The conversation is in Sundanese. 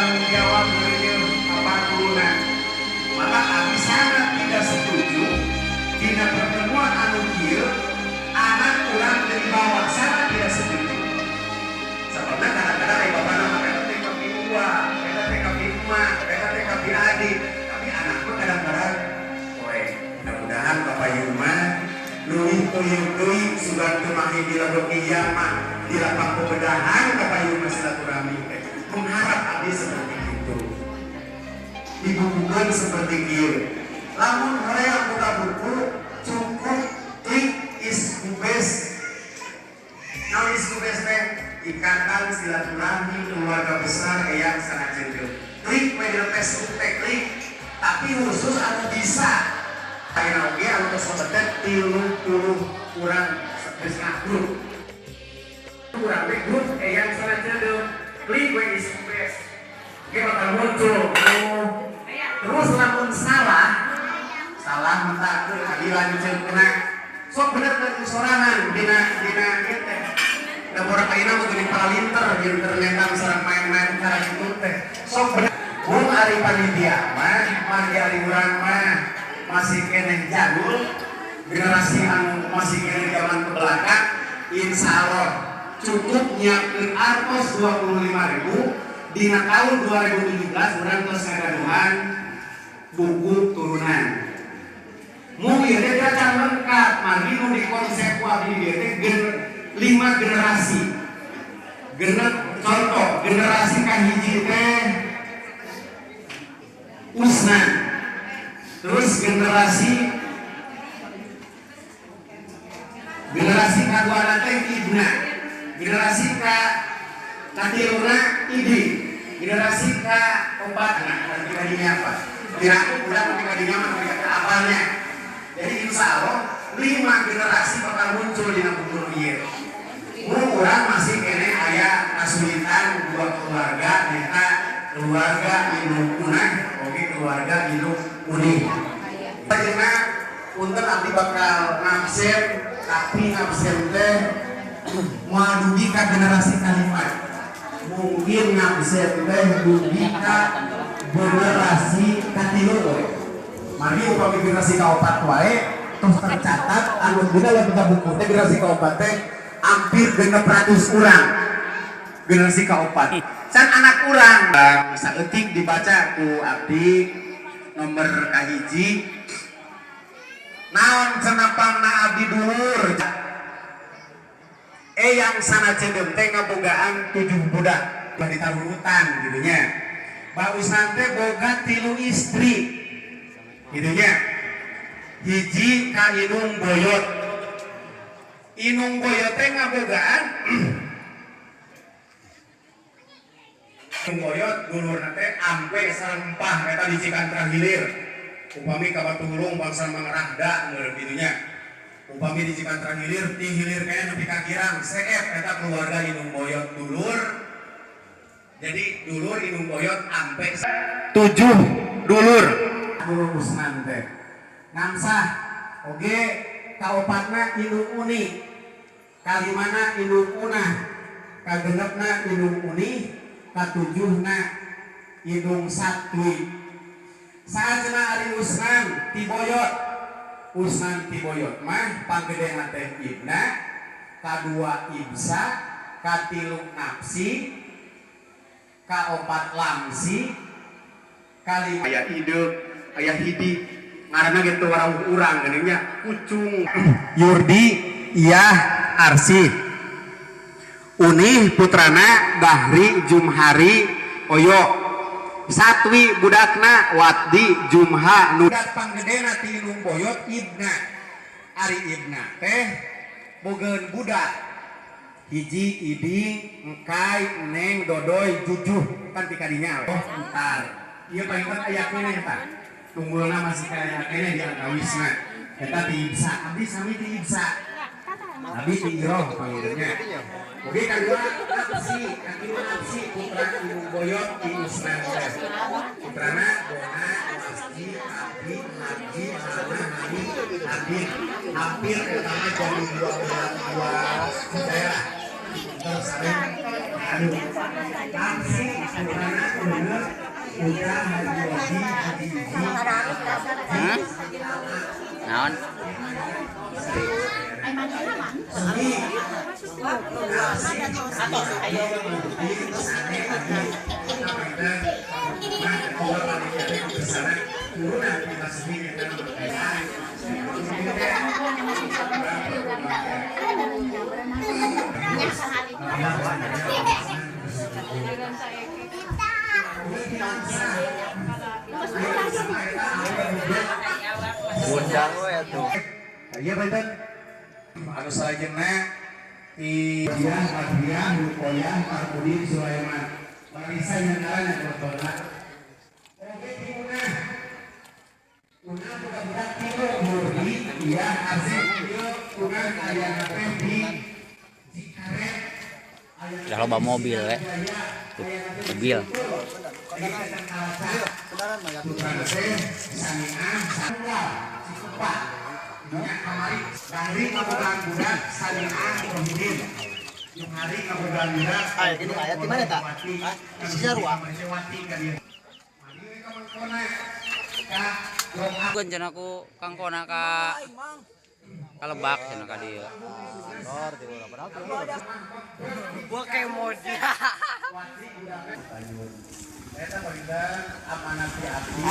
tanggung jawab ngeureun apa turunan. Maka abdi sangat tidak setuju dina pertemuan anu kieu anak urang teu dibawa, sangat tidak setuju. Sababna kadang-kadang aya bapana mah eta teh ka uwa, eta teh ka emak, eta teh ka adik, tapi anak mah kadang-kadang poe. Mudah-mudahan Bapak Yuma leuwih puyuh deui sugan teu mahi di lamun kiamat di lapang pebedahan Bapak Yuma silaturahmi teh. Mengharap abdi seperti itu. Dibukukan seperti kieu. Lamun hoream buka buku cukup klik Iskubes. Naon Iskubes teh? Ikatan silaturahmi keluarga besar eyang sana jendeul. Klik we di Facebook teh klik, tapi khusus anu bisa. Ayeuna oge anu tos lebet 30 urang geus ngagrup. Urang teh grup eyang sana jendeul. Klik we Iskubes. Oke bakal muncul. Terus lamun salah, salah mentakeun abdi lanceukna. Sok bener ke sorangan dina dina ieu teh. Da borak ayeuna mah geuning palinter internetan sareng main-main cara kitu teh. Sok bener. Mun ari panitia mah, margi ari urang mah masih keneh jadul, generasi anu masih keneh zaman ke belakang, insya Allah cukup nyiapkeun artos 25.000 dina tahun 2017 urang tos ngagaduhan buku turunan. Mung ieu teh can lengkap, margi nu dikonsep ku abdi dieu teh 5 generasi. Genep contoh generasi kahiji teh Usnan. Terus generasi generasi kaduana teh Ibna. Generasi ka katiluna Idi. Generasi ka opatna ketika dinya apa? Kira udah ketika dinya mah ketika apalnya. Jadi insya Allah 5 generasi bakal muncul di buku ieu. Mun urang masih keneh aya kasulitan dua keluarga nyaeta keluarga induk unah oge keluarga induk unih. Ayeuna punten abdi bakal ngabsen, tapi ngabsen teh moal dugi ka generasi kalima. Mungkin ngabsen teh dugi ka generasi katilu we. Mari upami generasi kaopat wae tos tercatat anu dina lebet buku teh generasi kaopat teh hampir 600 urang. Generasi kaopat. Can anak urang saeutik dibaca ku abdi nomor kahiji. Naon cenapangna abdi dulur? Eyang sana ceudeum teh ngabogaan 7 budak bari tarurutan gitu nya. Ba Usnan teh boga 3 istri gitu nya. Hiji ka Inung Boyot. Inung Boyot teh ngabogaan Inung Boyot dulurna teh ampe sareng empah eta di Cikantra Hilir. Upami ka Batu Hulung bangsa Mangrahda meureun kitu nya. Upami di Cikantra Hilir ti hilir kaya nepi ka Girang seep eta keluarga Inung Boyot dulur. Jadi dulur Inung Boyot ampe 7 dulur. Dulur Usnan teh ngangsah oge kaopatna Inung Uni, kalimana Inung Unah, kagenepna Inung Uni, katujuhna Inung Satwi. Saatna ari Usnan ti Boyot, Usnan ti Boyot mah panggedena teh Ibna, kadua Ibsa, katilu Nafsi, kaopat Lamsi, kalima aya ide, aya hidi, ngaranna ge teu warawuh urang geuning nya, Kucung, Yurdi, Iyah, Arsi. Unih putrana Bahri, Jumhari, Oyo. Satwi budakna Waddi, Jumha, nu budak panggedena ti Inung Boyot Ibna. Ari Ibna teh bogeun budak. Hiji Iding, Engkai, Neng, Dodoy, Jujuh kan ti kadinya we. Oh, entar. Ieu paling aya keneh tah. Tunggulna masih kaya keneh di antawisna. Eta ti Ibsa, abdi sami ti Ibsa. Abdi ti Iroh panggilnya. Oke kadua Nafsi, katilu Nafsi putra Inung Boyot ti Usnan teh. Putrana Bona, Masji, Abdi, Haji, Hana, Hani, Adin. Hampir eta mah jadi dua daerah. Terus anu Nafsi putrana bener putra Haji Wadi Haji Hah? Naon? Bundang we atuh. Iya benten. Anu salajengna ti Diah Adrian Rukoyah Marudin Sulaiman. Barisan yang ngaranna kebetulan. Oke ti Unah. Unah budak-budak tilu Murdi, Diah Aziz ieu Unah ayana teh di Cikaret. Udah loba mobil we. Mobil. Bukan cenah ku Kang Kona ka kalebak cenah ka dieu. Gua kayak mode. Eta baginda amanat di abdi.